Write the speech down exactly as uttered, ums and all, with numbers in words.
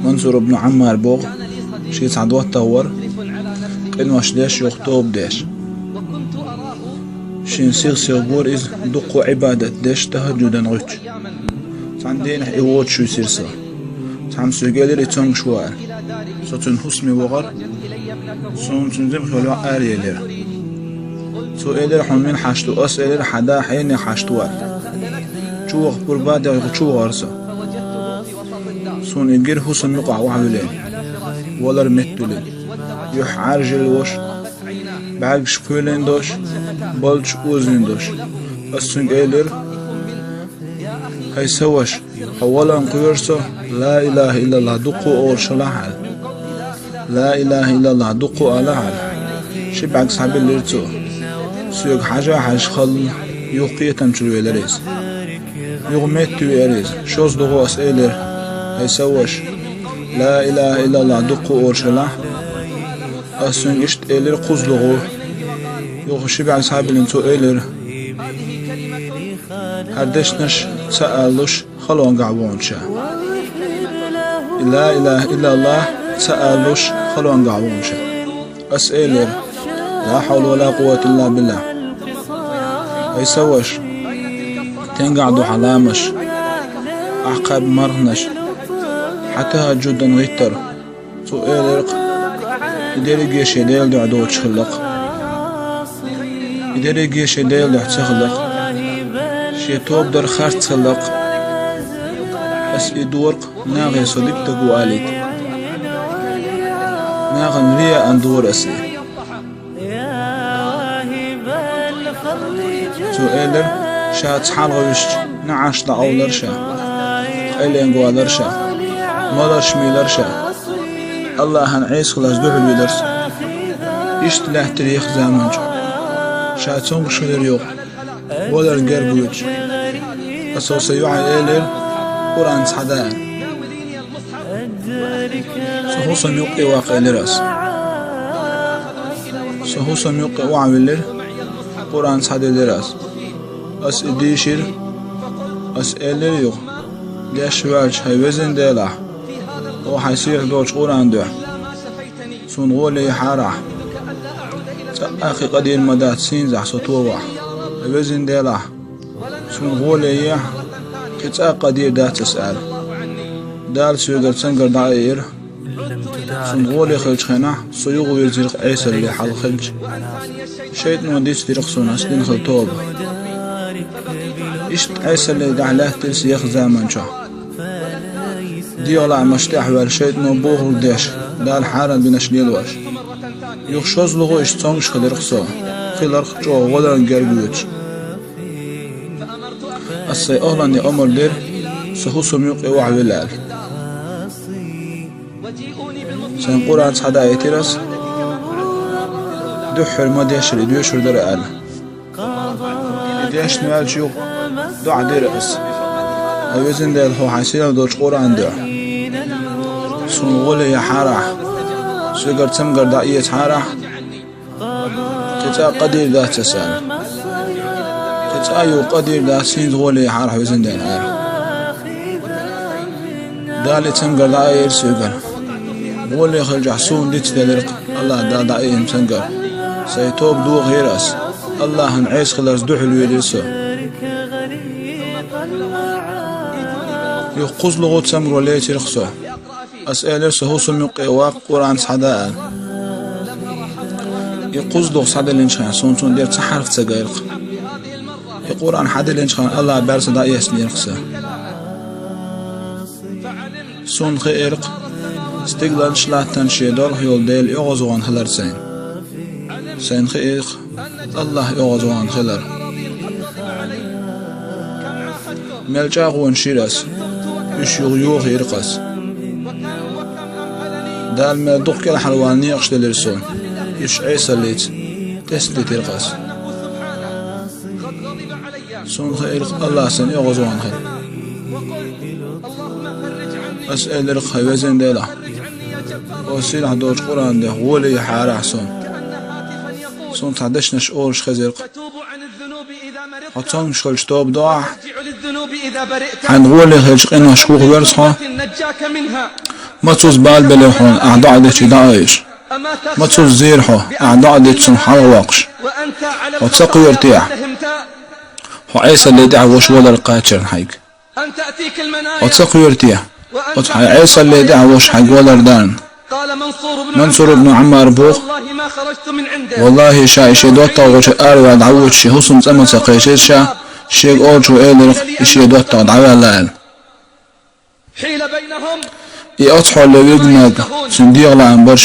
Мансур ибн Ӏаммар боху, шен цхьа доттагӀа вара, къинош деш, юха тоба деш. Шен сих-сих гора иза дуккха Ӏибадат деш, тахӀаджудан гӀуьттуш. Цхьана дийнахь и воцуш висира со. Цхьамма соьга элира и цомгуш ву аьлла. Со цуьнан хӀусаме вахара. Суна цуьнан зима хилла йоӀ араелира. Цо элира: «Хьуна мила хьашт ву?» Ас элира: «Хьан да хьенех хьашт ву», аьлла. Чу ваха пурба а дехна, чу вахара со. Суна и гира хӀусам юкъахь охьавиллина, валар меттавиллина. Юьхь Ӏаьржина волуш, бӀаьргаш кхоьлина долуш, балдаш озийна долуш. Ас цуьнга элира: «ХӀай сан ваша, хьо валарна кхоьру со, ла илаха иллаллахӀ дуккха а олуш хилахь», аьлла. «Ла илаха иллаллахӀ дуккха а алахь», аьлла. Ши бӀаьрг схьабиллира цо. Соьга хьажа а хьаьжна хилла, юха кхетам чуьра велира иза. Юха меттавеара иза. ШозлагӀа ас элира: «ХӀай сан ваша, ла илаха иллаллахӀ дуккха а олуш хилахь». Ас цуьнга иштта элира кхузлагӀа. Юха ши бӀаьрг схьабиллина цо элира: «ХӀара дешнаш ца алалуш, халонгахь вогӀу ша. Ла илаха иллаллахӀ ца алалуш, халонгахь вогӀу ша». Ас элира: «Ла хьавла ва ла къуввата илла биллахӀ». ХӀай сан ваша, стенгахь ду хьан ламазаш, ахь кхаьбна марханаш, хьан тахӀаджудан гӀиттар? Цо элира-кх: «И дерриге шен Делан дуьхьа доцуш хилла-кх. И дерриге шен Делан дуьхьа ца хилла-кх. Шен тоба дар харц хилла-кх». Ас и дора-кх, нахе со дика стаг ву алийта. Нахана рияъан дора ас и. Цо элира: «Ша цхьалха висча, наӀарш дӀакъовлара ша, къайленга валара ша, маларш мийлара ша. АллахӀана Ӏеса хиларца дуьхьал велира со». Иштта лаьттира еха заманчохь. Ша цомгуш хилира юха, валарна герга воьдуш. Аса сан йоӀе элира: «Къуръан схьада», аьлла. Сан хӀусам юккъе ваккха, элира ас. Сан хӀусам юккъе охьавиллира, Къуръан схьаделира ас. Ас и дийшира, ас элира юха: «Деш ваьлча, хӀай Везан Делахь, хьо хьайн сийлахь долчу Къуръан дуьхьа суна гӀоле яхьарахь. ЦӀаккха а кхин къа дийр ма дац суна хьо товахь. Хьай Везан Делахь, суна гӀоле ехьа, кхин цӀаккха къа дийр дац ас», аьлла. Дала соьгара цамгар дӀаайира. Суна гӀоле хиллачу хенахь, со юха вирзира-кх Ӏесалле хьалха хилча. ШайтӀано дицдира-кх суна ас дина хилла тоба. Иштта Ӏесалле дуьхьа лаьттира сан еха заманчохь. ДегӀан лаамашна тӀехь а ваьлла, шайтӀано бохург деш, Дала хьарам динарш лелош. Юха шозлагӀа иштта цомгуш хилира-кх со, хиларх чӀогӀа валарна герга воьдуш. Ас сайн охӀланна омра дира, сан хӀусам юккъе охьавилла аьлла. Сайна Къуръан схьадаийтира ас, дуьххьара ма дешшара и доьшур дара аьлла. И дешна ваьлча юха доӀа дира ас: «Хьай Везан Дела, хьо хьайн сийлахь долчу Къуръан дуьхьа суна гӀоле яхьарахь, соьгара цамгар дӀаэцахьарахь, кхин цкъа а къа дийр дац ас», аьлла. «Кхин цкъа а юха къа дийр дац, хӀинца гӀоле яхьарахь, Везан Дела», аьлла. Дала и цамгар дӀаайира соьгара. ГӀоле хилчахь суна дицделира-кх АллахӀ Дала дӀаайина цамгар. Сайн тоба дохийра ас. АллахӀана Ӏеса хиларца дуьхьал велира со. Юха кхузлагӀа цамгаро лецира-кх со. Ас элира: «Сан хӀусам юккъе ваккха, Къуръан схьада», аьлла. И кхузлагӀа схьаделлинчу хенахь суна цундела цхьа хьарф ца гайра-кх. И Къуръан схьаделлинчу хенахь АллахӀа бӀаьрса дӀаэцнера-кх сан. Суна хиира-кх стигланаш а, латтанаш а шен долахь йолу Делан оьгӀазвахана хилар сайна. Сайна хиира-кх АллахӀа оьгӀазвахана хилар. Мел чӀагӀонаш йира ас, уьш юха йохийра-кх ас. Дала мел дукха кӀелхьарвала некъаш делира суна, уьш Ӏесаллица тӀеснадитира-кх ас. Суна хиира-кх АллахӀ сайна оьгӀазвахана хилар. Ас элира-кх: «Хьай Везан Дела, хьо сийлахь долчу Къуръан дуьхьа гӀоле яхьарахь суна». Суна цхьа дешнаш олуш хезира-кх: «Хьо цомгуш хилча тоба до ахь, Хьайна гӀоле хилча къиношка вухавер хьо. Мацус бала белира хьуна, ахь доӀа дечи дӀаайша. Мацус зийра хьо, ахь доӀа дечи цунах хьалхавоккхуш. Хьо ца кхоьру те? Хьо Ӏесалле тӀехьа воша валар кхачарна хьайга. Хьо ца кхоьру те? Оцу хьайн Ӏесалле тӀехьа воша хьайга валар дарна. Мансур ибн Ӏаммара боху: «ВаллахӀи, ша и шен доттагӀчуьра араваьлла дӀавоьдуш, шен хӀусамна цӀа ма ца кхечира ша, шега олучо элира, и шен доттагӀа дӀаваьлла», — аьлла. И оцу хьоле вигнаг, цуьнан дегӀан лаам барш